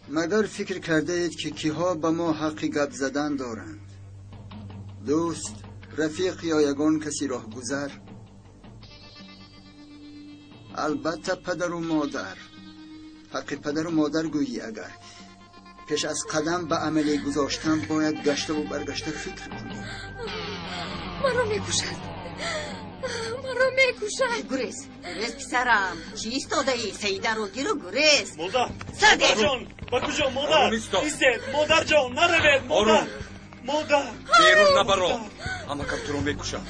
Магар фикр кардаед, ки киҳо ба мо ҳаққи гап задан доранд? Дӯст, рафиқ ё ягон каси роҳгузар? Албатта падару модар. Ҳаққи падару модар гӯӣ агар. Пеш аз қадам ба амале гузоштан бояд гаштаву баргашта фикр кунӣ. Маро мекушад. Маро мекушад. Гурез, гурез писарам. Чӣ истодаӣ? Саидаро гиру гурез. Модар! Сарде! Модарҷон! Ба куҷо, модар? Истед, модарҷон, наравед, модар! Модар! Берун набаро! Амакам туро мекушад.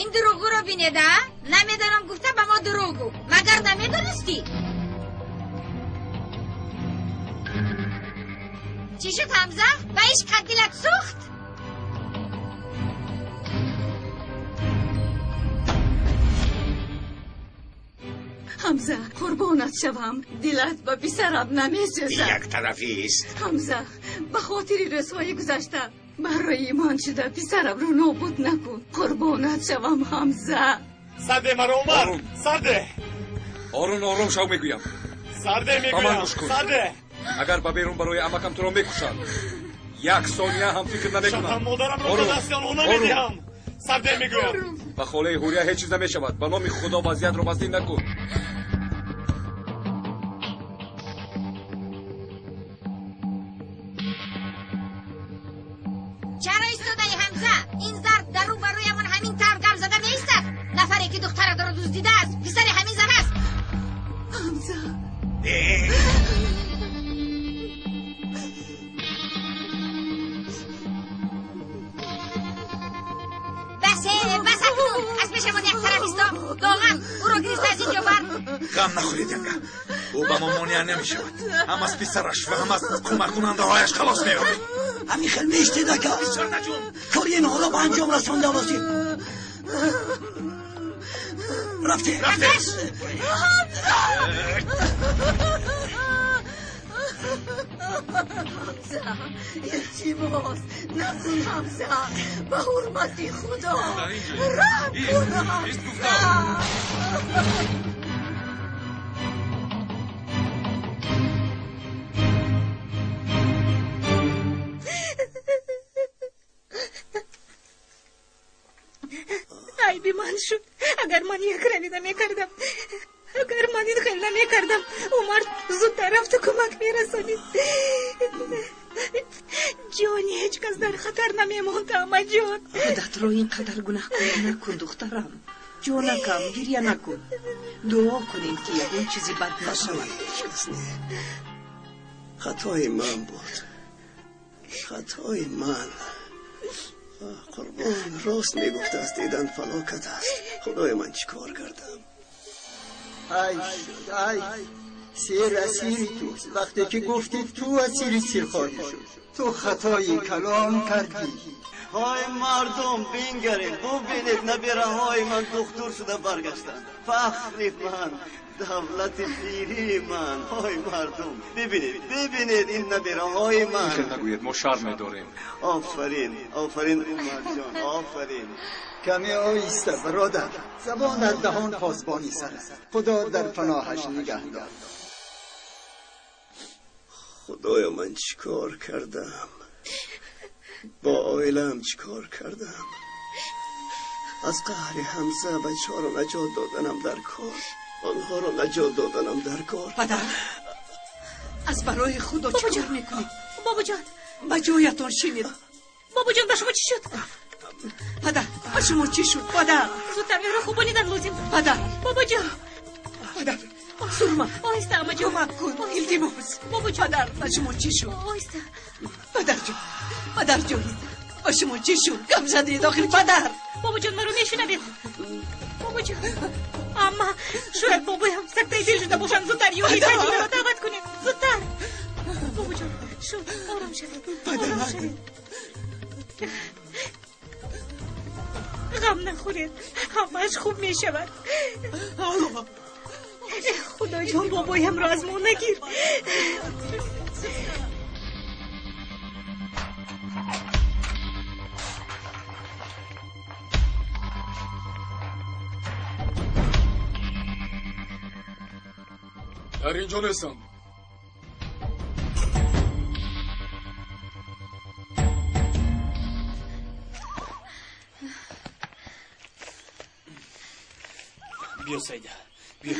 Ин дурӯғгӯро бинеда, намедонам гуфта ба мо дурӯғ гуфт. Магар намедонистӣ? Чӣ шуд, Ҳамза? Ба ишқат дилат сӯхт? Ҳамза, қурбонат шавам, дилат ба писарам намесӯзад. Яктарафист. Ҳамза, ба хотири рӯзҳои гузашта барои имон шуда писарамро нобуд накун. Қурбонат шавам, Ҳамза. Сарде маро, Умар! Сарде! Орун, ором шав мегӯям. Сарде Ба ман мегӯям! гӯш кун. Сарде! Агар ба берун барои амакам туро мекушанд, як сония ҳам фикр намекунам. Шаб ҳам модарамро ба Орун, дасти онҳо орун. намедиҳам. Сарде мегӯям. Ба холаи Ҳурия ҳеҷ чиз намешавад. Ба номи Худо вазъиятро вазнин накун. Чаро истодаи, Ҳамза? Ин зард дар рӯ ба рӯямон ҳамин тавр гап зада меистад. Нафаре ки духтаратро дуздидааст, писари ҳамин зан аст. Ҳамза. Басе, бас акнун. Аз пешамон як тараф исто. Доман, ӯро гирифта аз инҷо бар. Ғам нахӯред, янга. Ӯ ба мо монеа намешавад. Ҳам аз писараш ва ҳам аз кӯмаккунандаҳояш халос меёбем. Ҳамин хел меиштед, ака. Бисёр наҷум. Кори инҳоро ба анҷом расонда лозим. Рафтем. Рафтем. Ҳамза, илтимос, накун, Ҳамза. Ба ҳурмати Худо. Раҳм кун, Ҳамза. Айби ман шуд. Агар ман якравӣ намекардам, агар ман ин хел намекардам, Умар зудтар рафту кӯмак мерасонид. Ҷони ҳеҷ кас дар хатар намемонд, амаҷон. Худатро ин қадар гунаҳкор накун, духтарам. Ҷонакам, гиря накун. Дуо кунем, ки ягон чизи бад нашавад. Ҳеҷ кас не. Хатои ман буд. Хатои ман. Қурбон рост мегуфтааст, дидан фалокат аст. Худои ман, чӣ кор кардам? Ай шуд, ай! Сер асири туст. Вақте ки гуфтӣ ту асири сир хоҳӣ шуд. Ту хатои калон кардӣ. Ҳой мардум, бингаред, бубинед, набираҳои ман духтур шуда баргаштанд. Фахри ман, давлати пирии ман. Ҳой мардум, бибинед, бибинед ин набираҳои ман. Хел нагӯед, мо шарм медорем. Офарин, офарин, Умарҷон, офарин. Каме оҳиста, бародар. Забон дар даҳон посбони сар аст. Худо дар паноҳаш нигаҳ дор. Худоё, ман чӣ кор кардам? Бо оилаам чӣ кор кардам? Аз қаҳри Ҳамза бачаҳоро наҷот доданам дар кор. Онҳоро наҷот доданам дар кор. Падар, аз барои Худо чӣ кор мекунед? Бобоҷон! Ба ҷоятон шинед. Бобоҷон, ба шумо чӣ шуд? Падар, ба шумо чӣ шуд, падар? Зудтар ӯро хубонидан лозим. Падар! Бобоҷон! Падар, сурма. Оҳиста, амаҷон. Кӯмак кун, илтимос. Бобоҷон! Падар, ба шумо чӣ шуд? Оҳиста. Падарҷон, падарҷон, ба шумо чӣ шуд? Гап задед охир, падар. Бобоҷон, маро мешунавед? Бобоҷон, амма, шояд бобоям сактаи дил шуда бошанд. Зудтар ёри таҷибаро даъват кунед. Зудтар. Бобоҷон, шуд, ором шавед. Ором шавед. Ғам нахӯред, ҳамааш хуб мешавад. Алло. Худоҷон, бобоямро аз мо нагир. Дар инҷо нестанд. Биё, Саида, биё.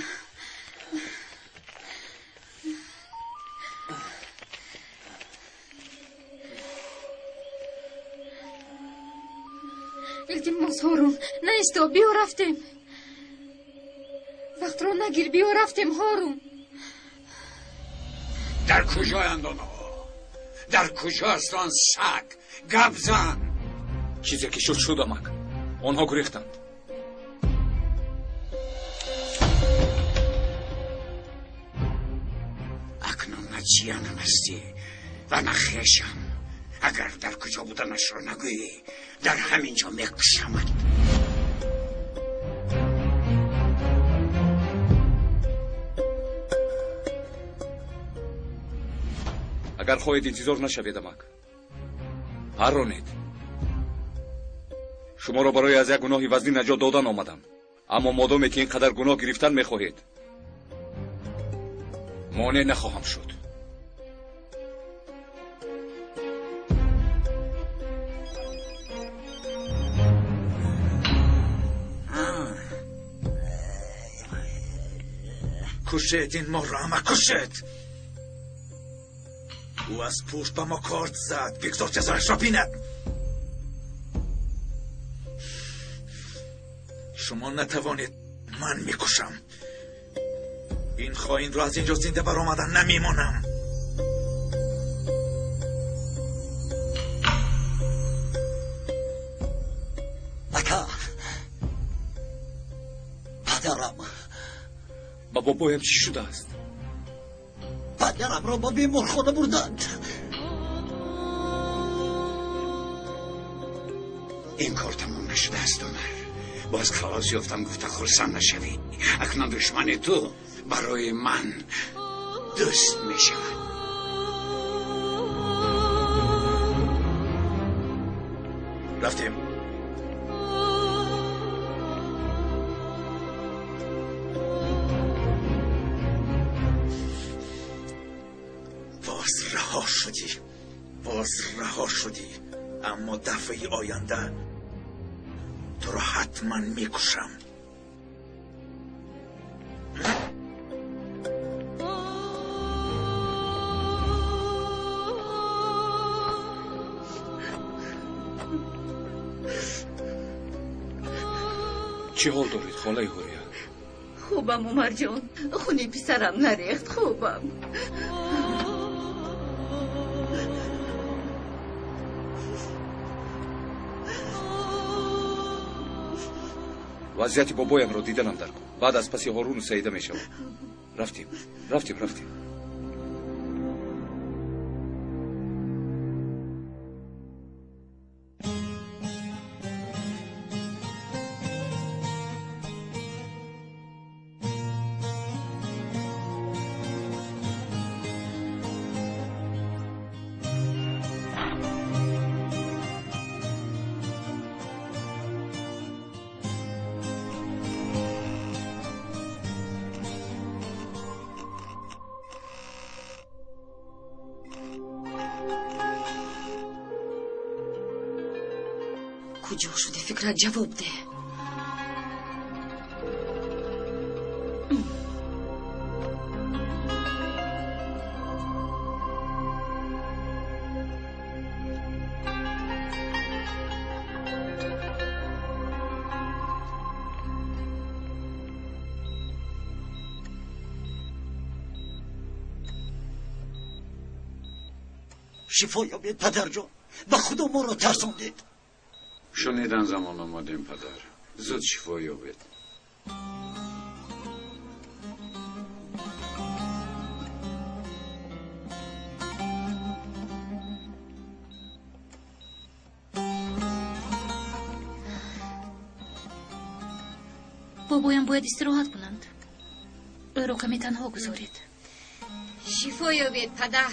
Илтимос, Ҳорун, наисто, биё рафтем. Вақтро нагир, биё рафтем, Ҳорун. Дар куҷоянд онҳо? Дар куҷо аст он саг? Гап зан! Чизе ки шуд, шуд, амак. Онҳо гурехтанд. Акнун на ҷиянам ҳастӣ ва на хешам. Агар дар куҷо буданашро нагӯӣ, дар ҳамин ҷо мекушамат. Агар хоҳед, интизор нашавед, амак. Ҳарронед. Шуморо барои аз як гуноҳи вазнин наҷот додан омадам. Аммо модоме ки ин қадар гуноҳ гирифтан мехоҳед, монеъ нахоҳам шуд. Кушед ин морро, ама, кушед! Ӯ аз пушт ба мо корд зад. Бигзор ҷазояшро бинад. Шумо натавонед, ман мекушам. Ин хоинро аз инҷо зинда баромадан намемонам. Ака, падарам. Ба бобоям чӣ шудааст? Падарамро ба беморхона бурданд. Ин кор тамом нашудааст, Умар. Боз халос ёфтам гуфта хурсанд нашавӣ. Акнун душмани ту барои ман дӯст мешавад. Рафтем. Боз раҳо шудӣ, боз раҳо шудӣ, аммо дафъаи оянда туро ҳатман мекушам. Чӣ ҳол доред, холаи Ҳурия? Хубам, Умарҷон. Хуни писарам нарехт, хубам. Вазъияти бобоямро диданам дар кор. Баъд аз паси Ҳоруну Саида мешавам. Рафтем, рафтем, рафтем. Куҷо шуди, Фикрат, ҷавоб деҳ. Шифо ёбед, падарҷон. Ба Худо моро тарсондед. Шунидан замон омадем, падар. Зуд шифо ёбед. Бобоям бояд истироҳат кунанд. Ӯро каме танҳо гузоред. Шифо ёбед, падар.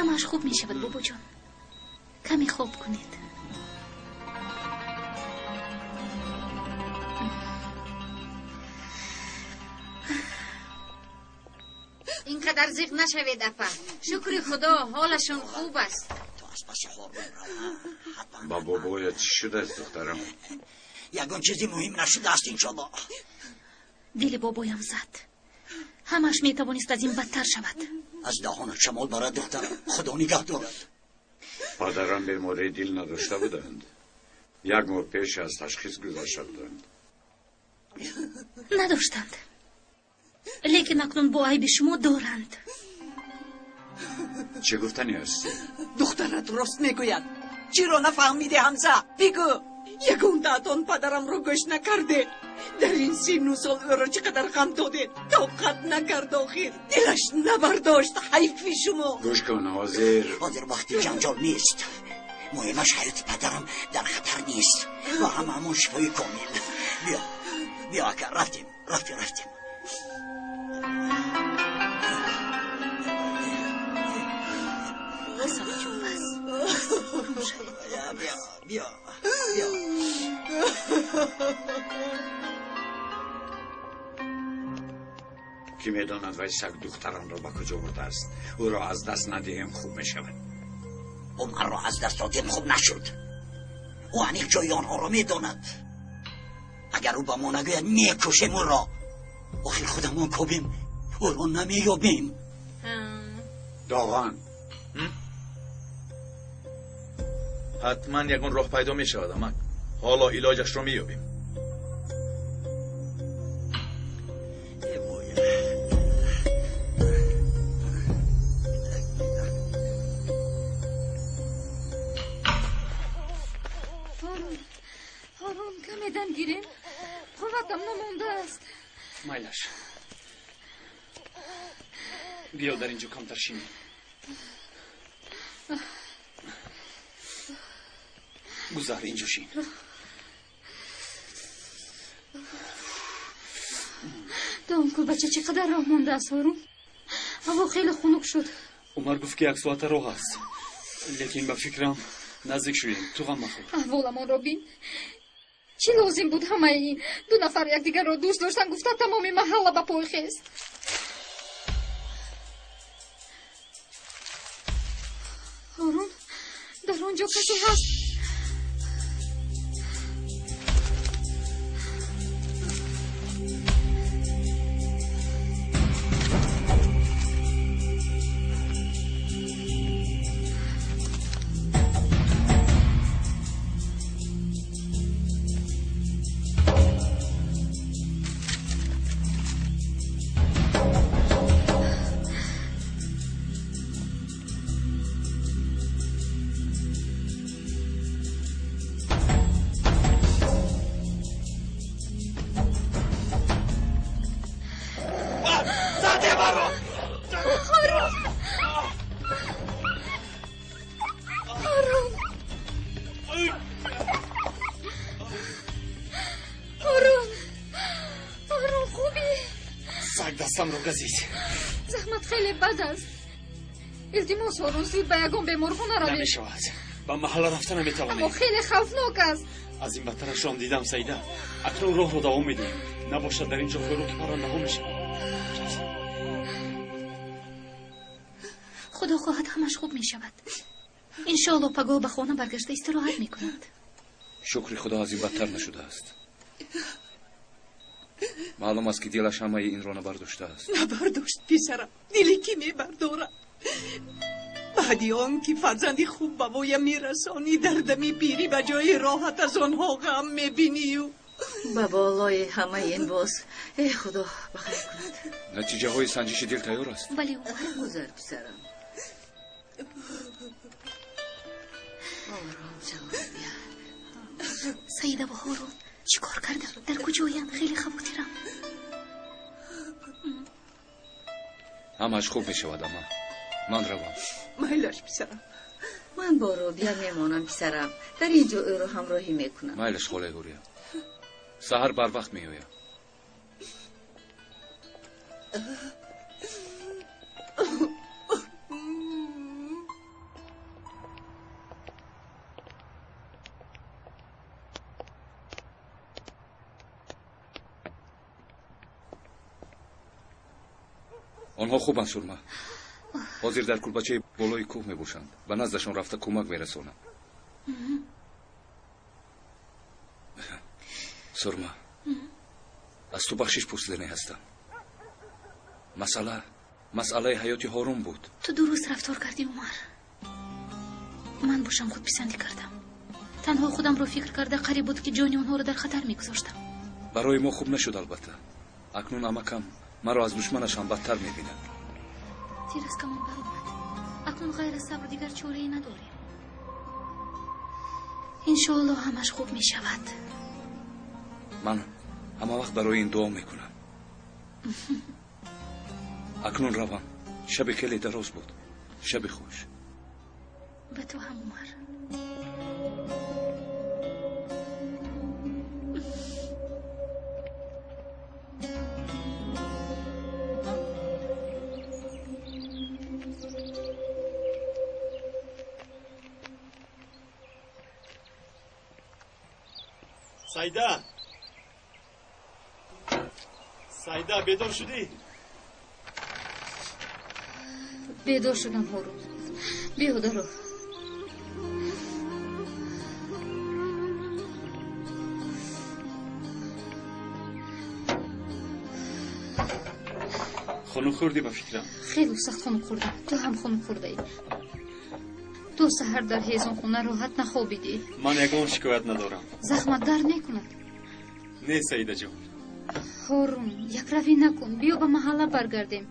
Ҳамааш хуб мешавад, бобоҷон. Каме хоб кунед. Инқадар зиқ нашавед, апа. Шукри Худо, ҳолашон хуб аст. Ба бобоят чӣ шудааст, духтарам? Ягон чизи муҳим нашудааст, иншолло. Дили бобоям зад. Ҳамааш метавонист аз ин бадтар шавад. Аз даҳонат шамол барад, духтарам. Худо нигаҳ дорад. Падарам бемории дил надошта буданд. Як моҳ пеш аз ташхис гузашта буданд. Надоштанд. Лекин акнун бо айби шумо доранд. Чӣ гуфтанӣ ҳастӣ? Духтарат рост мегӯяд. Чиро нафаҳмидӣ, Ҳамза? Бигӯ. Ягон даътон падарамро гӯш накарде. Дар ин синну сол ӯро чӣ қадар ғам додед. Тоқат накард охир. Дилаш набардошт. Ҳайфи шумо. Гӯш кун, ҳозир. Ҳозир вақти ҷанҷол нест. Муҳимаш ҳаёти падарам дар хатар нест ва ҳамаамон шифои комил. Биё, биё ака, рафтем, рафтем, рафтем. Ҳасанҷон, бас, бас, ором шавед. Биё, биё, биё. Ки медонад вай саг духтарамро ба куҷо бурдааст? Ӯро аз даст надиҳем, хуб мешавад. Умарро аз даст додем, хуб нашуд. Ӯ аниқ ҷои онҳоро медонад. Агар ӯ ба мо нагӯяд, мекушем ӯро. Охир худамон кобем, ӯро намеёбем. Доғон. Ҳатман ягон роҳ пайдо мешавад, амак. Ҳоло илоҷашро меёбем. Ҳорун, Ҳорун, каме дам гирем. Қувватам намондааст. Майлаш. Биё дар инҷо камтар шинем. Гузар, инҷо шин. Дон кулбача чӣ қадар роҳ мондааст, Ҳорун? Ҳаво хеле хунук шуд. Умар гуфт, ки як соата роҳ аст. Лекин ба фикрам наздик шудем. Ту ғам махӯр. Аҳволамонро бин. Чӣ лозим буд ҳамаи ин? Ду нафар якдигарро дӯст доштан, гуфта тамоми маҳалла ба пой хест. Ҳорун, дар он ҷо касе ҳаст. Дастамро газид. Захмат хеле бад аст. Илтимос, Ҳорун, зуд ба ягон беморхона равед. Намешавад. Ба маҳалла рафта наметавонем. Аммо хеле хавфнок аст. Аз ин бадтарашро дидам, Саида. Акнун роҳро давом медиҳем. Набошад дар ин ҷо хӯроки паррандаҳо мешавад. Худо хоҳад ҳамаш хуб мешавад. Иншоалло пагоҳ ба хона баргашта истироҳат мекунанд. Шукри Худо аз ин бадтар нашудааст. Маълум аст, ки дилаш ҳамаи инро набардоштааст. Набардошт, писарам. Дили кӣ мебардорад? Баъди он ки фарзанди хуб ба воя мерасонӣ, дар дами пирӣ ба ҷои роҳат аз онҳо ғам мебинию. Ба болои ҳамаи ин боз, э Худо, ба хайр кунад. Натиҷаҳои санҷиши дил тайёр аст? Бале. Гузар, писарам. Ором шав. Саида ва Ҳорун чӣ кор кардам? Дар куҷоянд? Хеле хавотирам. Ҳамааш хуб мешавад, ама ман равам. Майлаш, писарам. Ман бо Робия мемонам, писарам. Дар ин ҷо ӯро ҳамроҳӣ мекунам. Майлаш, холаи Ҳурия. Саҳар барвақт меоям. Онҳо хубанд, Сурма. Ҳозир дар кулбачаи болои кӯҳ мебошанд. Ба наздашон рафта кӯмак мерасонам. Сурма, аз ту бахшиш пурсиданӣ ҳастам. Масъалаи ҳаёти Ҳорун буд. Ту дуруст рафтор кардӣ, Умар. Ман бошам худписандӣ кардам. Танҳо худамро фикр карда қариб буд, ки ҷони онҳоро дар хатар мегузоштам. Барои мо хуб нашуд, албатта. Акнун амакам маро аз душманаш ҳам бадтар мебинад. Тир аз камон баромад. Акнун ғайр аз сабр дигар чорае надорем. Иншоаллоҳ ҳамаш хуб мешавад. Ман ҳама вақт барои ин дуо мекунам. Акнун равам. Шаби хеле дароз буд. Шаби хуш. Ба ту ҳам, Умар. Сайда! Сайда, бедор шудӣ? Бедор шудам, Ҳорун. Биё даро. Хунук хӯрдӣ ба фикрам? Хеле сахт хунук хӯрдам. Ту ҳам хунук хӯрдаӣ. Ту саҳар дар ҳезумхона роҳат нахобидӣ. Ман ягон шикоят надорам. Захмат дард мекунад? Не, Саидаҷон. Ҳорун, якравӣ накун. Биё ба маҳалла баргардем.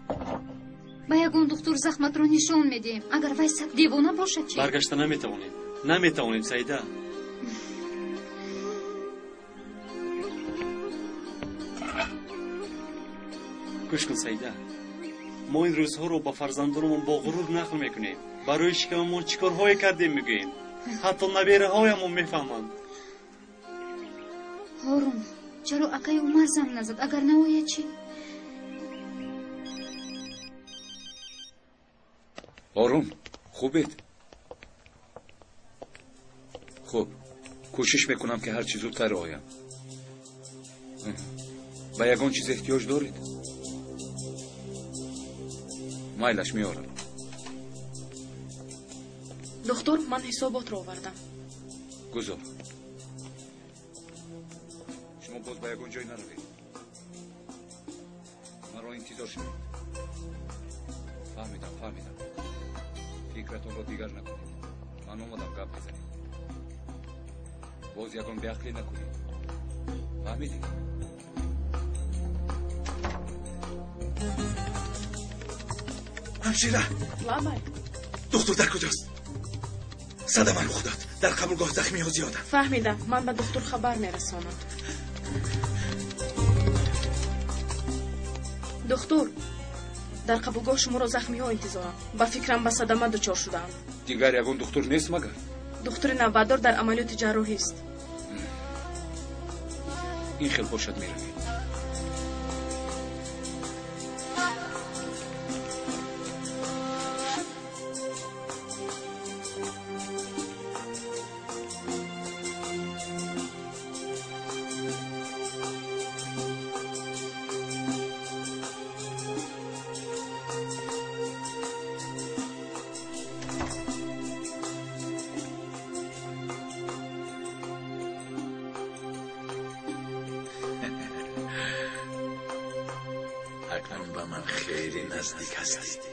Ба ягон духтур захматро нишон медиҳем. Агар вай саг девона бошад чӣ? Баргашта наметавонем. Наметавонем, Саида. Гӯш кун, Саида. Мо ин рӯзҳоро ба фарзандонамон бо ғурур нақл мекунем. Барои шикамамон чӣ корҳое кардем мегӯем. Ҳатто набераҳоямон мефаҳманд. Ҳорун, чаро акаи Умар занг назад? Агар наояд чӣ? Ҳорун, хубед? Хуб, кӯшиш мекунам, ки ҳарчи зудтар оям. Ба ягон чиз эҳтиёҷ доред? Майлаш, меорам. Духтур, ман ҳисоботро овардам. Гузор. Шумо боз ба ягон ҷой наравед. Маро интизор шавед. Фаҳмидам, фаҳмидам. Фикратонро дигар накунед. Ман омадам гап мезанем. Боз ягон беақлӣ накунед. Фаҳмидед? Ҳамшира! Лабай. Духтур дар куҷост? Садама рух дод. Дар қабулгоҳ захмиҳо зиёданд. Фаҳмидам. Ман ба духтур хабар мерасонам. Духтур, дар қабулгоҳ шуморо захмиҳо интизоранд. Ба фикрам ба садама дучор шудаанд. Дигар ягон духтур нест магар? Духтури навбатдор дар амалиёти ҷарроҳист. Ин хел бошад, меравем. Акнун ба ман хеле наздик ҳастӣ.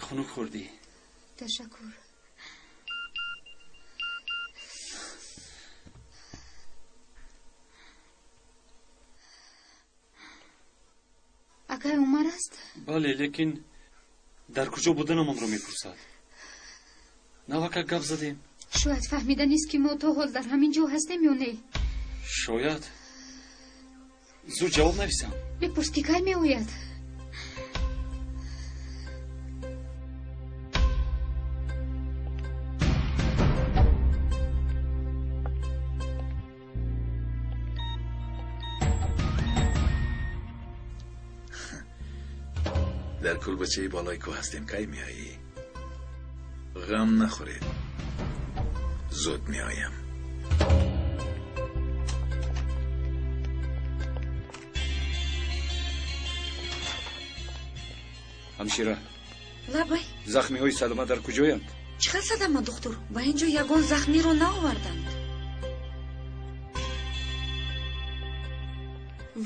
Хунук хӯрдӣ? Ташаккур. Акай Умар аст? Бале, лекин дар куҷо буданамонро мепурсад. Навакак гап задем. Шояд фаҳмида нест, ки мо то ҳол дар ҳамин ҷо ҳастем ё не? Шояд. Зуд ҷавоб нависам. Бипурс, ки кай меояд. Дар кулбачаи болои кӯҳ ҳастем. Кай меоӣ? Ғам нахӯред. Зуд меоям. Ҳамшира. Лабай. Захмиҳои садама дар куҷоянд? Чӣ хел садама, духтур? Ба ин ҷо ягон захмиро наоварданд.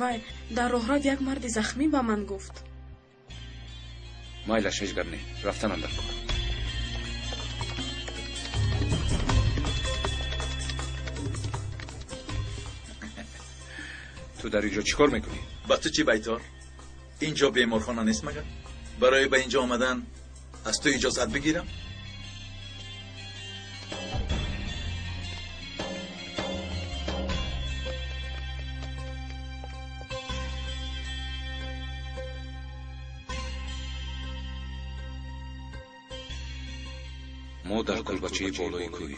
Вай, дар роҳрав як марди захмӣ ба ман гуфт. Майлаш, ҳеҷ гап не, рафтанам дар кор. Ту дар ин ҷо чӣ кор мекунӣ? Ба ту чӣ, Байтор? Ин ҷо беморхона нест магар? Барои ба ин ҷо омадан аз ту иҷозат бигирам? Мо дар кулбачаи болои кӯй.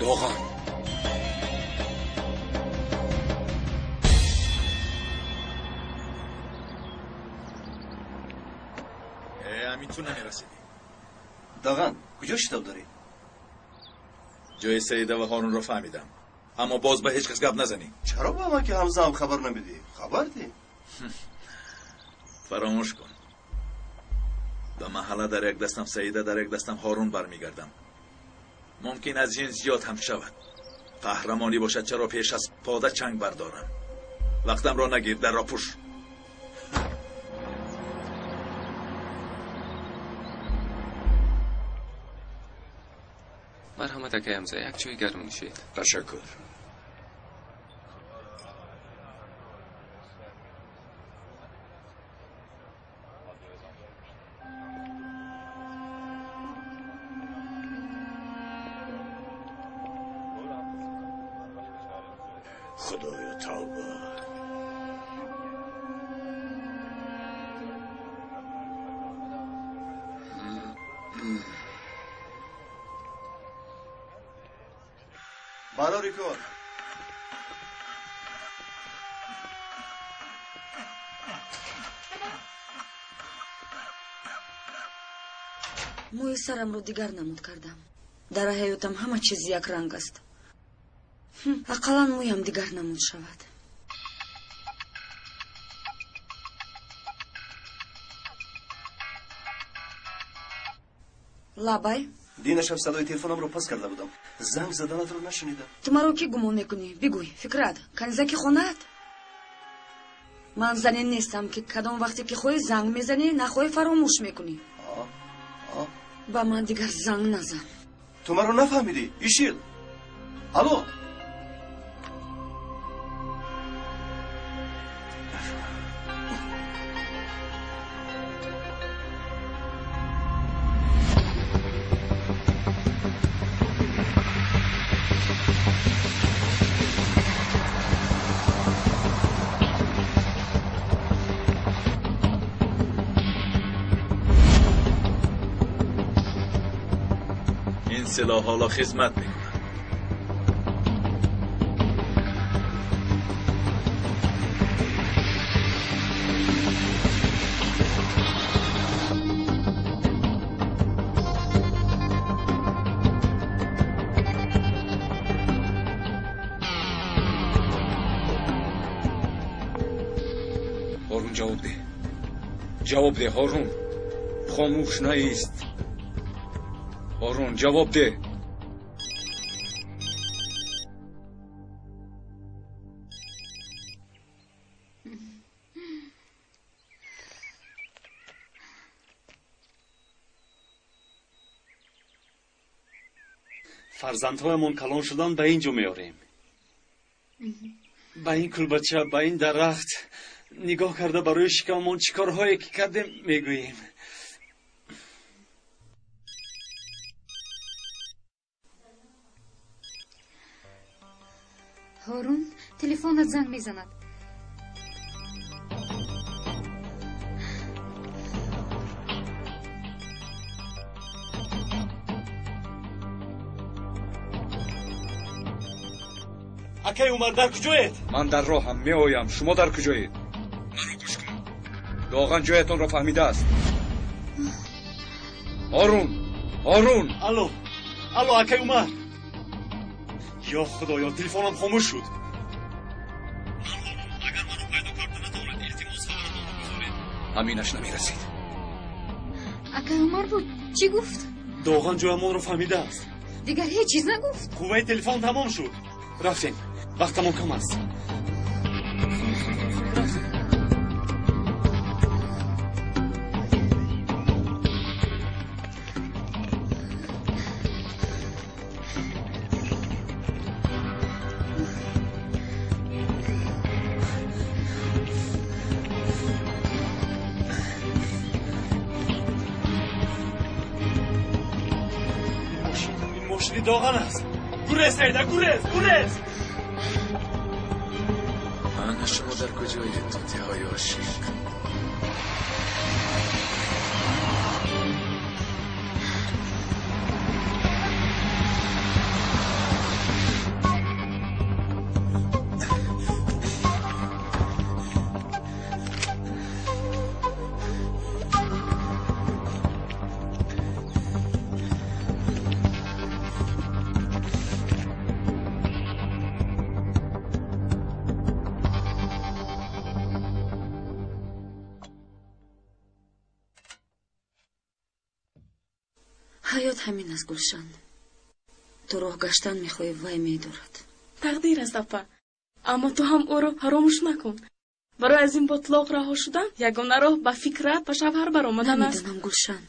Доған. Ҳамин ту намерасидӣ. Доған, куҷо шитоб дорӣ? Ҷои Саида ва Ҳорунро фаҳмидам, аммо боз ба ҳеҷ кас гап назанӣ. Чаро ба ман ки Ҳамзаам хабар намедиҳӣ? Хабар диҳ. Фаромӯш кун. Ба маҳалла дар як дастам Саида, дар як дастам Ҳорун бармегардам. Мумкин аз ин зиёд ҳам шавад. Қаҳрамонӣ бошад, чаро пеш аз пода чанг бардорам? Вақтамро нагир, дарро пӯш. Марҳамат, акай Ҳамза, як чойи гарм нӯшед. Ташаккур. Худоё, тавба. Барори кор. Мӯи сарамро дигар намуд кардам. Дар ҳаётам ҳама чиз якранг аст. Ақаллан мӯям дигар намуд шавад. Лабай. Дина шаб садои телефонамро пас карда будам. Занг заданатро нашунидам. Ту маро кӣ гумон мекунӣ? Бигӯй, фикрат, канизаки хонаат? Ман зане нестам, ки кадом вақте ки хоҳӣ занг мезанӣ, нахоҳӣ фаромӯш мекунӣ. Ба ман дигар занг назан. Ту маро нафаҳмидӣ, Ишил. Алло. این سلاح حالا خدمت میکند. Ҳорун, ҷавоб деҳ. Ҷавоб деҳ, Ҳорун. Хомӯш наист. Ҳорун, ҷавоб деҳ. Фарзандҳоямон калон шудан, ба ин ҷо меорем. Ба ин кулбача, ба ин дарахт нигоҳ карда барои шикамамон чӣ корҳое ки кардем мегӯем. Ҳорун, телефонат занг мезанад. Акай Умар, дар куҷоед? Ман дар роҳам, меоям. Шумо дар куҷоед? Маро гӯш кун. Доған ҷоятонро фаҳмидааст. Ҳорун. Ҳорун! Алло, алло, акай Умар. Ё Худоё, телефонам хомӯш шуд. Агар маро пайдо карда натавонед, илтимос хабаратонро гузоред. Ҳаминаш намерасид. Акай Умар буд, чӣ гуфт? Доған ҷоямонро фаҳмидааст. Дигар ҳеҷ чиз нагуфт. Қувваи телефон тамом шуд. Рафтем, вақтамон кам аст. Доған аст. Гурез, Саида, гурез, гурез! Ана шумо дар куҷоед, тутиҳои ошиқ? Ҳаёт ҳамин аст, Гулшан. Ту роҳ гаштан мехоҳӣ, вай медорад. Тақдир аст, апа. Аммо ту ҳам ӯро фаромӯш накун. Барои аз ин ботлоқ раҳо шудан ягона роҳ ба фикрат ба шавҳар баромадан аст. Намедонам, Гулшан.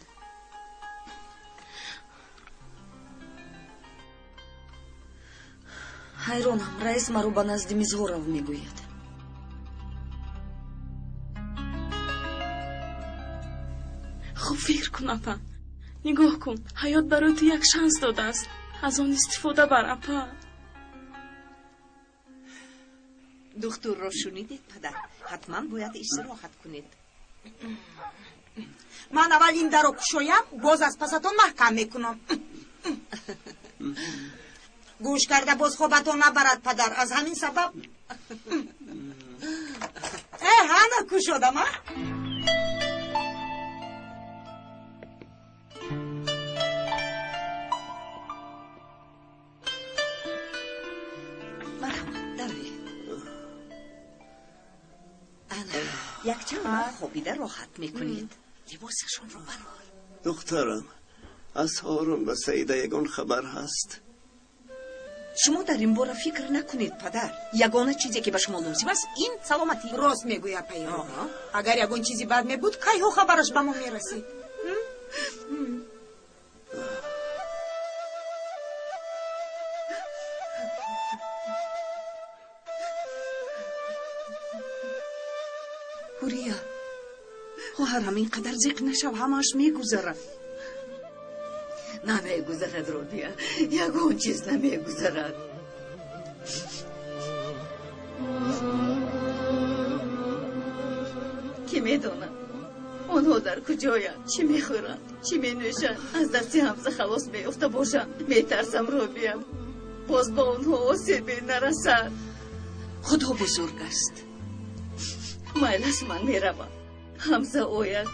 Ҳайронам, раис маро ба назди Мизғоров мегӯяд. Хуб фикр кун, апа. Нигоҳ кун, ҳаёт барои ту як шанс додааст. Аз он истифода бар, апа. Духтурро шунидед, падар? Ҳатман бояд истироҳат кунед. Ман аввал ин дарро кушоям, боз аз пасатон маҳкам мекунам. Гӯш карда боз хобатон набарад, падар. Аз ҳамин сабаб ҳана кушодам, а? Якчанд вақт хобида роҳат мекунед. Либосашонро барор. Духтарам, аз Ҳорун ва Саида ягон хабар ҳаст? Шумо дар ин бора фикр накунед, падар. Ягона чизе ки ба шумо лозим аст, ин саломатӣ. Рост мегӯяд, апаи. Агар ягон чизи бад мебуд, кайҳо хабараш ба мо мерасид. Ҳурия, хоҳарам, ин қадар зиқ нашав, ҳамааш мегузарад. Намегузарад, Робия, ягон чиз намегузарад. Кӣ медонад, онҳо дар куҷоянд, чӣ мехӯранд, чӣ менӯшанд, аз дасти Ҳамза халос меёфта бошанд. Метарсам, Робия, боз ба онҳо осебе нарасад. Худо бузург аст. Майлаш, ман меравам. Ҳамза ояд,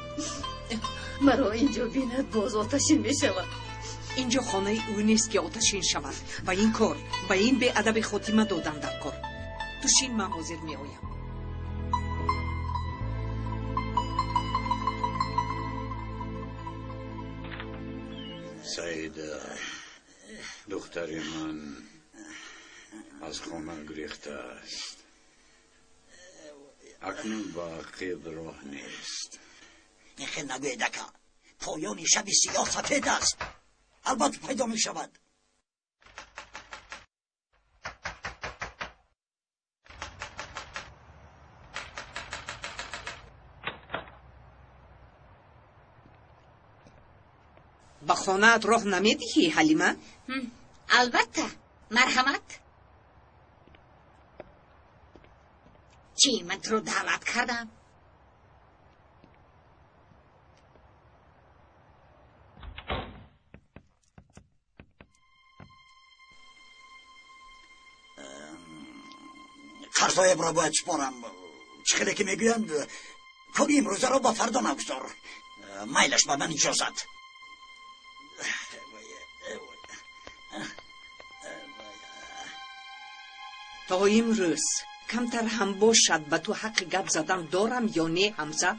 маро инҷо бинад, боз оташин мешавад. Инҷо хонаи ӯ нест, ки оташин шавад. Ба ин кор, ба ин беадаби хотима додан дар кор. Ту шин, ман ҳозир меоям. Саида, духтари ман аз хона гурехтааст. Акнун ба ақиб роҳ нест. Нехел нагӯед, ака. Поёни шаби сиёҳ сафед аст. Албатта пайдо мешавад. Ба хонаат роҳ намедиҳӣ, Ҳалима? Албатта, марҳамат. Чӣ, ман туро даъват кардам? Қарзоямро бояд супорам. Чӣ хеле ки мегӯянд, кори имрӯзаро ба фардо нагузор. Майлаш, ба ман иҷозат. То имрӯз камтар ҳам бошад ба ту ҳаққи гап задан дорам ё не, Ҳамза?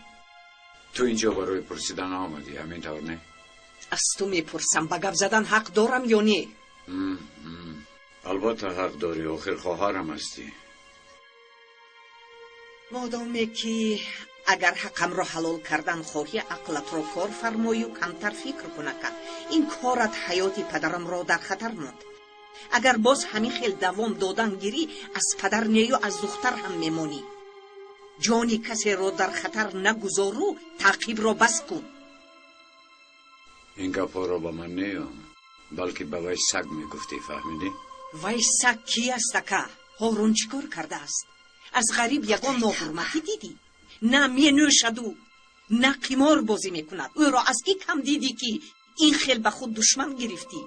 Ту инҷо барои пурсидан омадӣ, ҳамин тавр не? Аз ту мепурсам, ба гап задан ҳақ дорам ё не? Албатта ҳақ дорӣ, охир хоҳарам ҳастӣ. Модоме ки агар ҳаққамро ҳалол кардан хоҳӣ, ақлатро кор фармою камтар фикр кунака. Ин корат ҳаёти падарамро дар хатар монд. Агар боз ҳамин хел давом додан гирӣ, аз падар нею аз духтар ҳам мемонӣ. Ҷони касеро дар хатар нагузору таъқибро бас кун. Ин гапҳоро ба ман неё, балки ба вай саг мегуфтӣ, фаҳмидӣ? Вай саг ки аст, ака? Ҳорун чӣ кор кардааст? Аз ғариб ягон ноҳурматӣ дидӣ? На менӯшаду на қимор бозӣ мекунад. Ӯро аз кӣ кам дидӣ, ки ин хел ба худ душман гирифтӣ?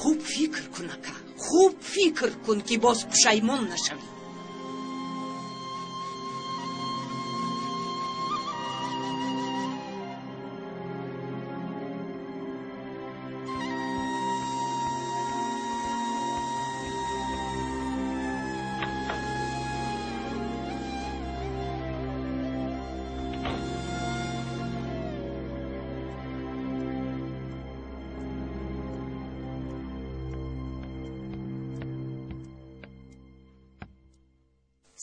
Хуб фикр кун, ака, хуб фикр кун, ки боз пушаймон нашавӣ.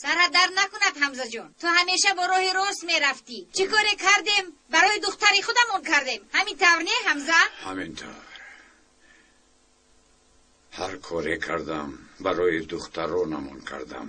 Сарат дард накунад, Ҳамзаҷон. Ту ҳамеша бо роҳи рост мерафтӣ. Чӣ коре кардем? Барои духтари худамон кардем. Ҳамин тавр не, Ҳамза? Ҳамин тавр. Ҳар коре кардам, барои духтаронамон кардам.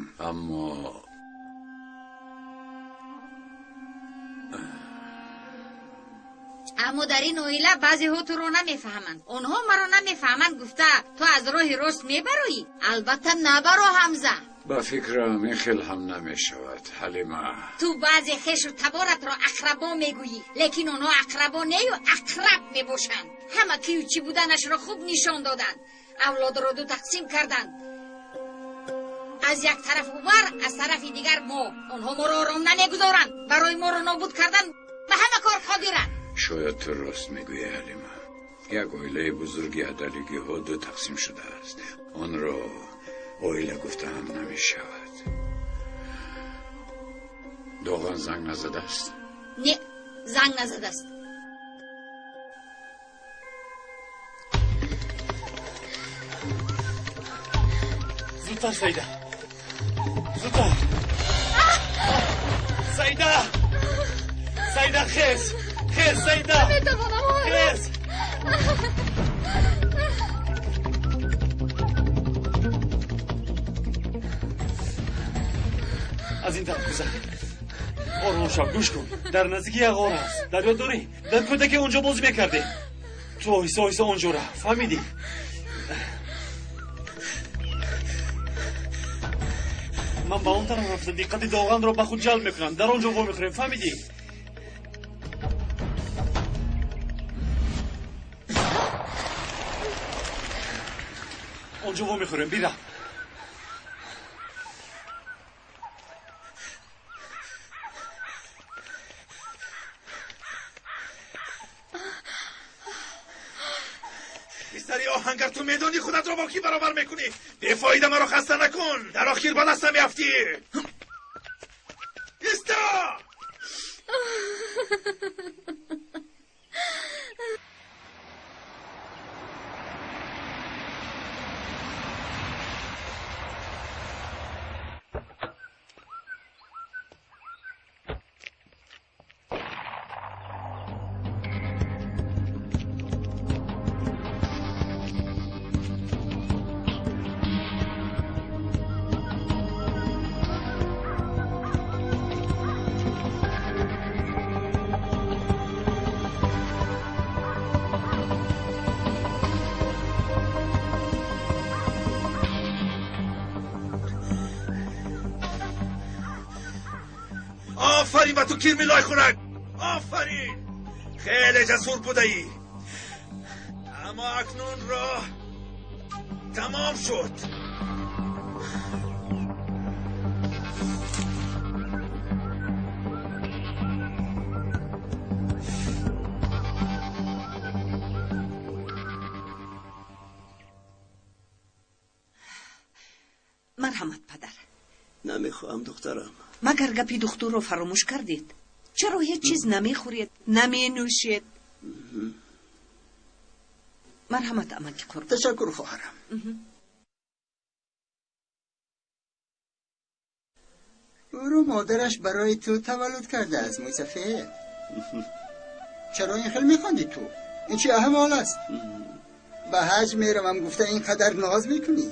Аммо дар ин оила баъзеҳо туро намефаҳманд. Онҳо маро намефаҳманд, гуфта ту аз роҳи рост мебароӣ? Албатта набаро, Ҳамза. Ба фикрам ин хел ҳам намешавад, Ҳалима. Ту баъзе хешу таборатро ақрабо мегӯӣ, лекин онҳо ақрабо нею ақраб мебошанд. Ҳама кию чӣ буданашро хуб нишон доданд. Авлодро ду тақсим карданд. Аз як тараф Умар, аз тарафи дигар мо. Онҳо моро ором намегузоранд. Барои моро нобуд кардан ба ҳама кор қодиранд. Шояд ту рост мегӯӣ, Ҳалима. Як оилаи бузурги адалигиҳо ду тақсим шудааст. Онро оила гуфта ҳам намешавад. Доғон занг назадааст? Не, занг назадааст. Зудтар, Саида, зудтар. Саида, Саида, хез, хез, Саида. Наметавонам, хез. Аз ин тараф гузар. Ором шав, гӯш кун. Дар наздики як ғор аст. Дар ёд дорӣ? Дар кӯдаке онҷо бозӣ мекардӣ. Ту оҳиста оҳиста онҷо рафт. Фаҳмидӣ? Ман ба он тараф рафта диққати Доғанро ба худ ҷалб мекунам. Дар он ҷо вомехӯрем. Фаҳмидӣ? Он ҷо вомехӯрем. Бира. Писари оҳангар, ту медонӣ худатро бо кӣ баробар мекунӣ? Бефоида маро хаста накун, дар охир ба дастам меафтӣ. Иста! Офарин ба ту, кирми лойхӯрак! Офарин! Хеле ҷасур будаӣ. Аммо акнун роҳ тамом шуд. намехоҳам духтарам. Магар гапи духтурро фаромӯш кардед? Чаро ҳеҷ чиз намехӯред, наменӯшед? Марҳамат, амаки Қурбон. Ташаккур, хоҳарам. Ӯро модараш барои ту таваллуд кардааст, мӯйсафед. Чаро ин хел мехондӣ ту? Ин чӣ аҳвол аст? Ба ҳаҷ меравам гуфта ин қадар ноз мекунӣ?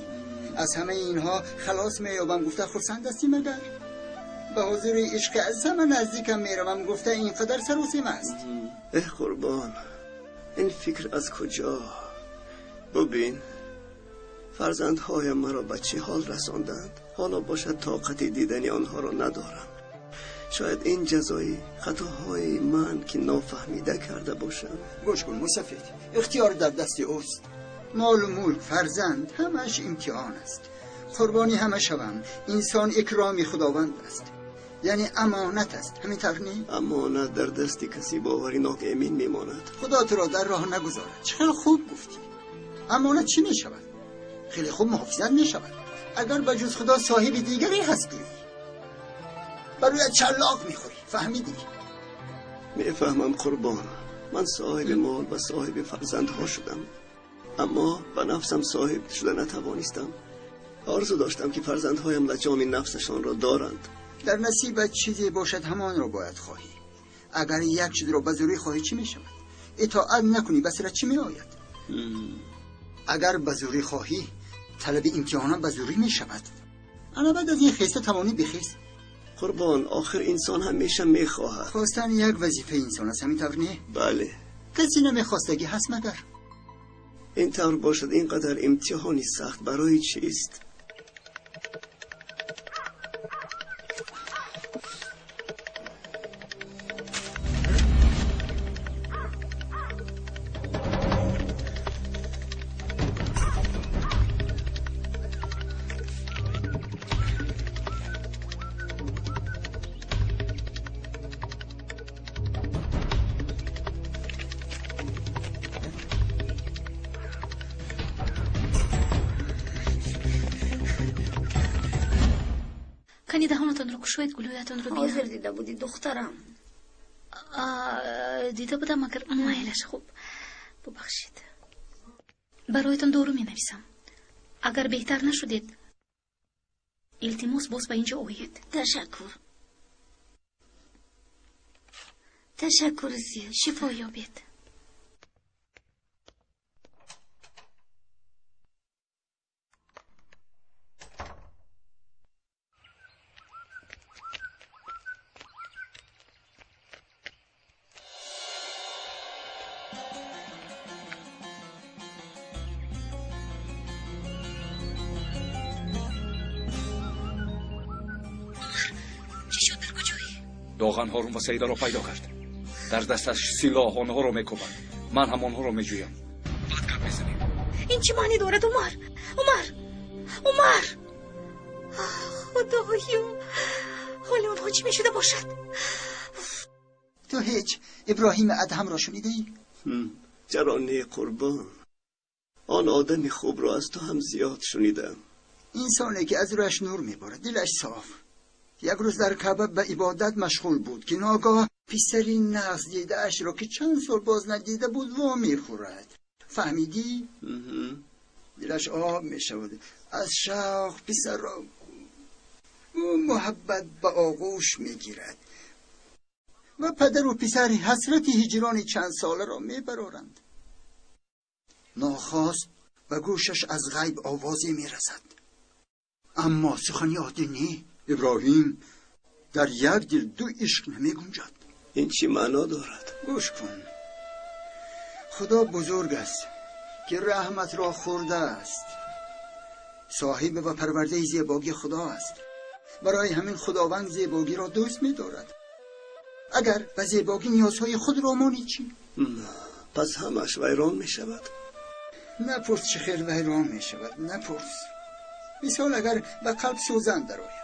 Аз ҳамаи инҳо халос меёбам гуфта хурсанд ҳастӣ магар? Ба ҳузури ишқи аз ҳама наздикам меравам гуфта ин қадар саросим аст. Эҳ қурбон, ин фикр аз куҷо? Бубин, фарзандҳоям маро ба чӣ ҳол расонданд. Ҳоло бошад тоқати дидани онҳоро надорам. Шояд ин ҷазои хатоҳои ман ки нофаҳмида карда бошам. Гӯш кун мусафид, ихтиёр дар дасти ӯст. Молу мулк, фарзанд, ҳамааш имтиҳон аст. Қурбони ҳама шавам. Инсон икроми худованд аст, яъне амонат аст. Ҳамин тавр не? Амонат дар дасти каси боваринок эмин мемонад. Худо туро дар роҳ нагузорад. Чӣ хеле хуб гуфтӣ. Амонат чӣ мешавад? Хеле хуб муҳофизат мешавад. Агар ба ҷуз худо соҳиби дигаре ҳаст гӯӣ, барояд чаллоқ мехӯрӣ. Фаҳмидӣ? Мефаҳмам қурбон. Ман соҳиби мол ва соҳиби фарзандҳо шудам, аммо ба нафсам соҳиб шуда натавонистам. Орзу доштам ки фарзандҳоям лаҷоми нафсашонро доранд. Дар насибат чизе бошад ҳамонро бояд хоҳӣ. Агар як чизро ба зӯрӣ хоҳӣ чӣ мешавад? Итоат накунӣ ба сарат чӣ меояд? Агар ба зӯрӣ хоҳӣ, талаби имтиҳонам ба зӯрӣ мешавад. Ана баъд аз ин хеста тавонӣ бихез. Қурбон, охир инсон ҳамеша мехоҳад. Хостан як вазифаи инсон аст, ҳамин тавр не? Бале. Касе намехостагӣ ҳаст магар? Ин тавр бошад ин қадар имтиҳони сахт барои чист? Кани даҳонатонро кушоед, гулӯятонро бинам. Ҳозир дида будӣ, духтарам. Дида будам, агар майлаш. Хуб, бубахшед. Бароятон дору менависам. Агар беҳтар нашудед, илтимос боз ба инҷо оед. Ташаккур. Ташаккури зиёд. Шифо ёбед. Доған Ҳорун ва Саидаро пайдо кард. Дар дасташ силоҳ онҳоро мекӯбад. Ман ҳам онҳоро меҷӯям. Баъд гап мезанем. Ин чӣ маънӣ дорад, Умар? Умар! Умар! Худоё! ҳоли онҳо чӣ мешуда бошад? Ту ҳеҷ Иброҳими Адҳамро шунидаӣ? Чаро не, қурбон? Он одами хубро аз ту ҳам зиёд шунидам. Инсоне ки аз рӯяш нур меборад, дилаш соф. Як рӯз дар Каъба ба ибодат машғул буд ки ногоҳ писари нағз дидаашро ки чанд сол боз надида буд во мехӯрад. Фаҳмидӣ? Дилаш об мешавад. Аз шавқ писарро бо муҳаббат ба оғӯш мегирад ва падару писар ҳасрати ҳиҷрони чандсоларо мебароранд. Нохост ба гӯшаш аз ғайб овозе мерасад. Аммо сухани оддӣ не. Иброҳим, дар як дил ду ишқ намегунҷад. Ин чӣ маъно дорад? Гӯш кун. Худо бузург аст ки раҳматро хӯрдааст. Соҳиб ва парвардаи зебогӣ Худо аст. Барои ҳамин Худованд зебогиро дӯст медорад. Агар ба зебогӣ ниёзҳои худро монӣ чӣ? Пас ҳамаш вайрон мешавад. Напурс чӣ хел вайрон мешавад, напурс. Мисол агар ба қалб сӯзан дарояд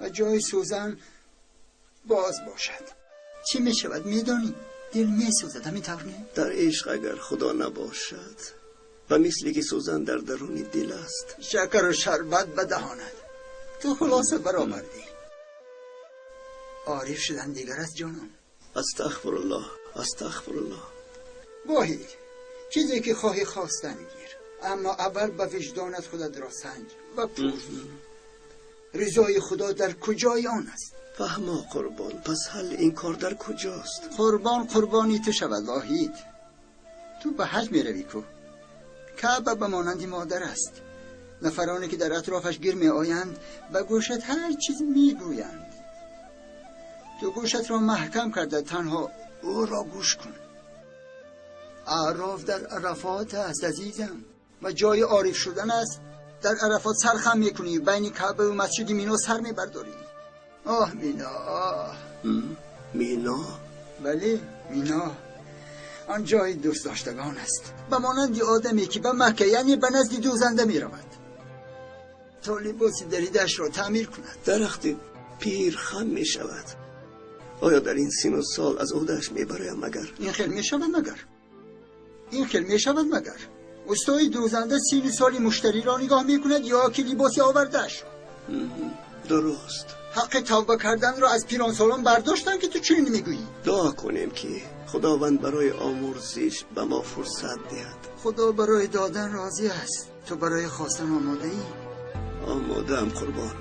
ва ҷои сӯзан боз бошад, чӣ мешавад медонӣ? Дил месӯзад, ҳамин тавр не? Дар ишқ агар Худо набошад, ба мисли ки сӯзан дар даруни дил аст. Шакару шарбат ба даҳонад. Ту хулоса баромадӣ. Ориф шудан дигар аст ҷонам. Астағфируллоҳ, астағфируллоҳ. Воҳид, чизе ки хоҳӣ хостан гир, аммо аввал ба виҷдонат худат ро санҷ ва пурс. Ризои Худо дар куҷои он аст? Фаҳмо қурбон, пас ҳалли ин кор дар куҷост? Қурбон қурбони ту шавад Воҳид. Ту ба ҳаҷ меравӣ ку? Каъба ба монанди модар аст. Нафароне ки дар атрофаш гир меоянд ба гӯшат ҳар чиз мегӯянд. Ту гӯшатро маҳкам карда танҳо ӯро гӯш кун. Аъроф дар Арафот аст азизам ва ҷои ориф шудан аст. Дар Арафот сархам мекунӣ, байни Каъба ва масҷиди Мино сар мебардорӣ. Оҳ Мино, оҳ. Мино? Бале, Мино. Он ҷои дӯстдоштагон аст. Ба монанди одаме ки ба Макка, яъне ба назди дӯзанда меравад то либоси даридаашро таъмир кунад. Дарахти пир хам мешавад. Оё дар ин сину сол аз ӯҳдааш мебароям магар? Ин хел мешавад магар? Ин хел мешавад магар? Устои дӯзанда сину соли муштариро нигоҳ мекунад ё ки либоси овардаашро? Дуруст. Ҳаққи тавба карданро аз пиронсолон бардоштанд ки ту чунин мегӯӣ. Дуо кунем ки Худованд барои омурзиш ба мо фурсат диҳад. Худо барои додан розӣ аст. Ту барои хостан омодаӣ? Омодаам қурбон.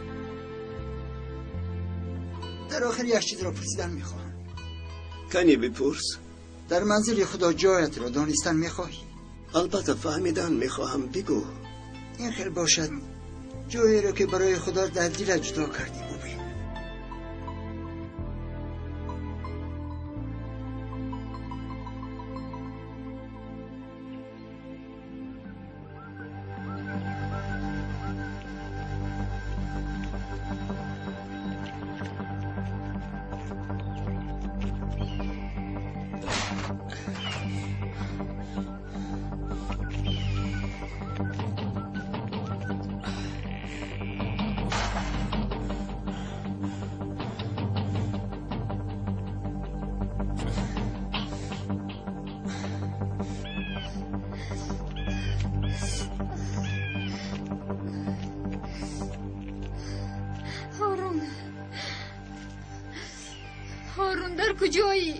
Дар охир як чизро пурсидан мехоҳам. Кани бипурс. Дар манзили Худо ҷоятро донистан мехоҳӣ? Албатта фаҳмидан мехоҳам, бигӯ. Ин хел бошад, ҷоеро ки барои Худо дар дилат ҷудо кардӣ бубин. Ҳорун, дар куҷоӣ?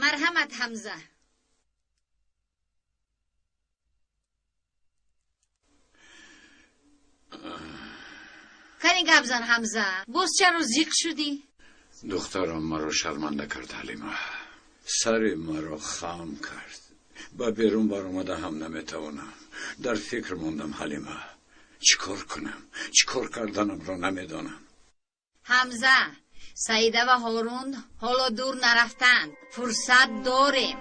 Марҳамат Ҳамза. Кани гап зан Ҳамза, боз чаро зиқ шудӣ? Духтарам маро шарманда кард Ҳалима. Сари маро хам кард. Ба берун баромада ҳам наметавонам. Дар фикр мондам Ҳалима. Чӣ кор кунам? Чӣ кор карданамро намедонам. Ҳамза, Саида ва Ҳорун ҳоло дур нарафтанд. Фурсат дорем.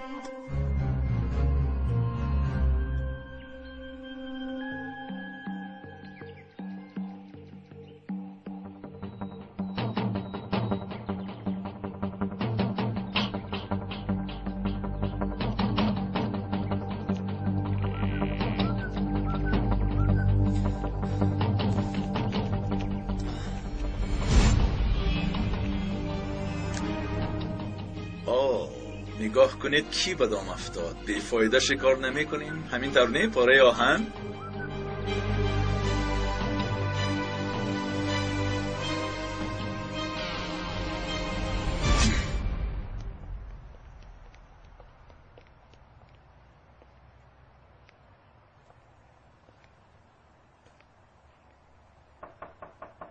نگاه کنید کی به دام افتاد. بیفایده شکار نمی کنیم. همین طور نه پاره آهن؟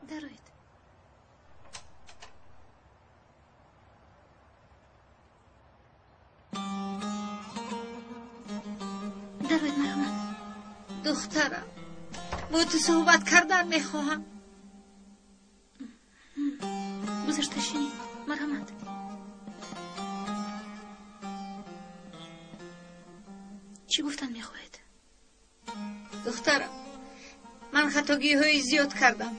Дароед. Дароед, марҳамат. Духтарам, бо ту суҳбат кардан мехоҳам. Гузашта шинед, марҳамат. Чӣ гуфтан мехоҳед? Духтарам, ман хатогиҳои зиёд кардам.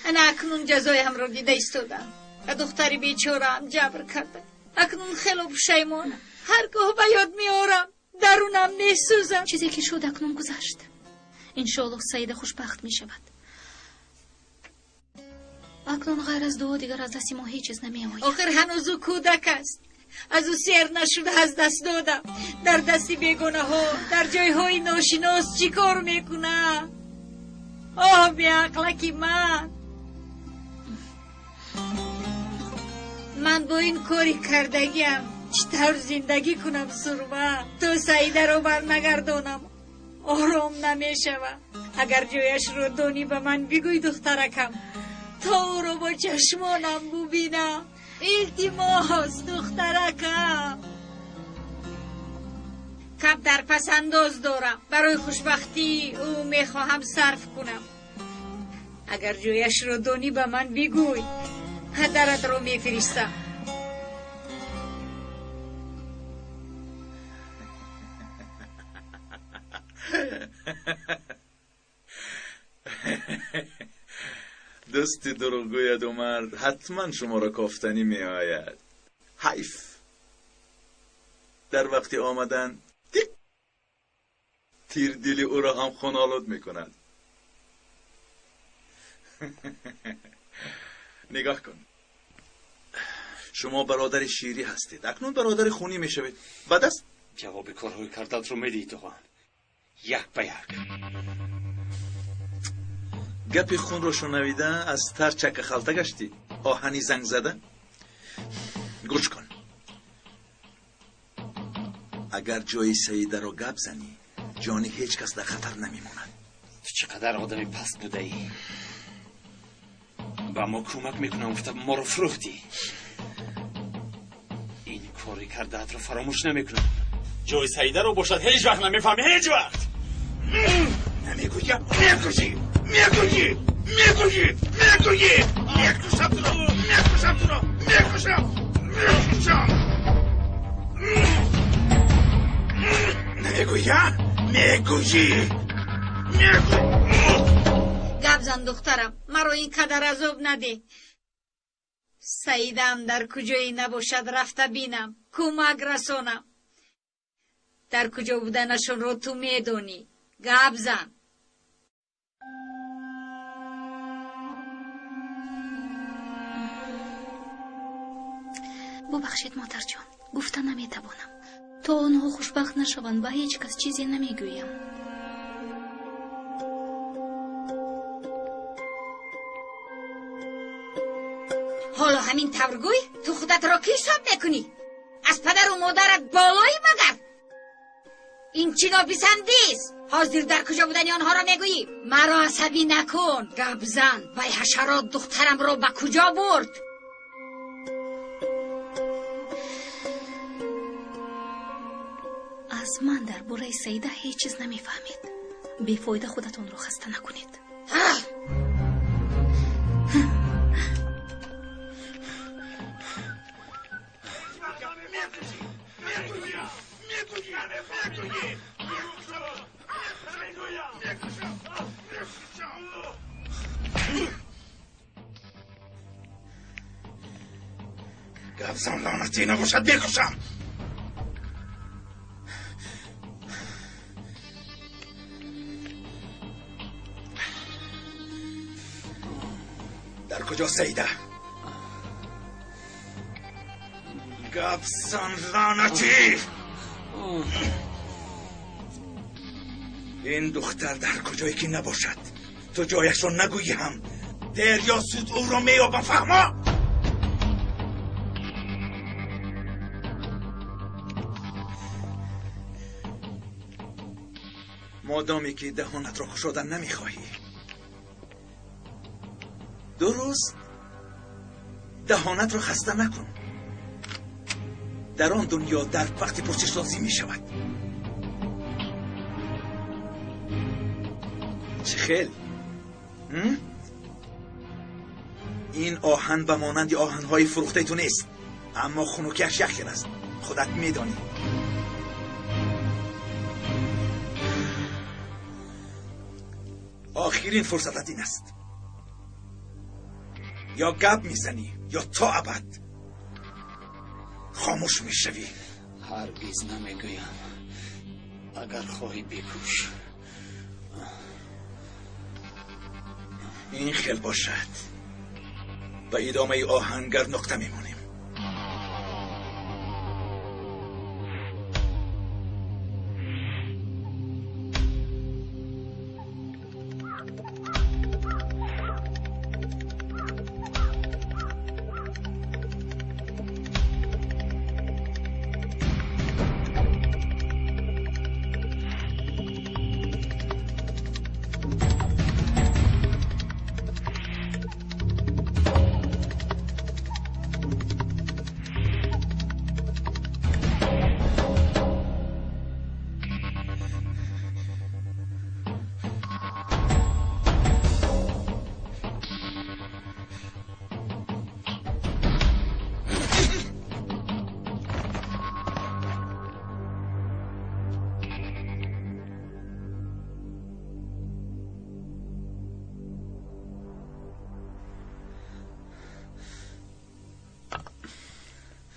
Ана акнун ҷазоямро дида истодам. Ба духтари бечораам ҷабр кардам. Акнун хело пушаймонам. Ҳар гоҳ ба ёд меорам, дарунам месӯзам. Чизе ки шуд акнун гузашт. Иншоаллоҳ Саида хушбахт мешавад. Акнун ғайр аз дуо дигар аз дасти мо ҳеҷ чиз намеояд. Охир ҳанӯз ӯ кӯдак аст. Аз ӯ сер нашуда аз даст додам. Дар дасти бегонаҳо, дар ҷойҳои ношинос чӣ кор мекунам? Оҳ, беақлаки ман! Ман бо ин кори кардагиам чӣ тавр зиндагӣ кунам, Сурма? То Саидаро барнагардонам ором намешавам. Агар ҷояшро донӣ ба ман бигӯй, духтаракам, то ӯро бо чашмонам бубинам. Илтимос, духтаракам. Камтар пасандоз дорам. Барои хушбахтии ӯ мехоҳам сарф кунам. Агар ҷояшро донӣ ба ман бигӯй, падаратро мефиристам. Дӯсти дурӯғгӯяд Умар ҳатман шуморо кофтанӣ меояд. Ҳайф, дар вақти омадан тик тир дили ӯро ҳам хунолуд мекунад. Нигоҳ кун, шумо бародари ширӣ ҳастед, акнун бародари хунӣ мешавед. Бад аст? Ҷавоби корҳои кардаатро медиҳӣ, Тоған, як ба як. Гапи хунро шунавида аз тар чака халта гаштӣ, оҳани занг зада. Гӯш кун, агар ҷои Саидаро гап занӣ, ҷони ҳеҷ кас дар хатар намемонад. Ту чӣ қадар одами паст будаӣ! Ба мо кӯмак мекунам гуфта моро фурӯхтӣ. Ин кори кардаатро фаромӯш намекунам. Ҷои Саидаро бошад ҳеҷ вақт намефаҳмӣ, ҳеҷ вақт. Намегӯям, мекушӣ, мекушӣ, мекушӣ, мекушӣ, мекушам туро, мекушам туро, мекушам, мекушам. Намегӯям, мекушӣ, мекушӣ. Гап зан, духтарам, маро ин қадар азоб надеҳ. Саидаам дар куҷое набошад рафта бинам, кӯмак расонам. Дар куҷо буданашонро ту медонӣ. Гап зан. Бубахшед, модарҷон, гуфта наметавонам. То онҳо хушбахт нашаванд, ба ҳеҷ кас чизе намегӯям. Ҳоло ҳамин тавр гӯй, ту худатро кӣ ҳисоб мекунӣ? Аз падару модарат болоӣ магар? Ин чӣ нописандист? Ҳозир дар куҷо будани онҳоро мегӯӣ? Маро асабӣ накун. Гап зан, вай ҳашарот духтарамро ба куҷо бурд? Аз ман дар бораи Саида ҳеҷ чиз намефаҳмед. Бефоида худатонро хаста накунед. Гап зан, лаънатӣ набошад, мекушам. Дар куҷо Саида? Гап зан, лаънатӣ! Ин духтар дар куҷое ки набошад, ту ҷояшро нагӯӣ ҳам дер ё зуд ӯро меёбам, фаҳмо? Модоме ки даҳонатро кушодан намехоҳӣ, дуруст даҳонатро хаста накун. Дар он дунё дар вақти пурсиш лозим мешавад. Чӣ хел? Ин оҳан ба монанди оҳанҳои фурӯхтаи ту нест, аммо хунукиаш як хел аст. Худат медонӣ. охирин фурсатат ин аст. Ё гап мезанӣ, ё то абад хомӯш мешавӣ. Ҳаргиз намегӯям. Агар хоҳӣ бикуш. Ин хел бошад. Ба идомаи оҳангар нуқта мемонем.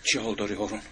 Чӣ ҳол дорӣ, Ҳорун?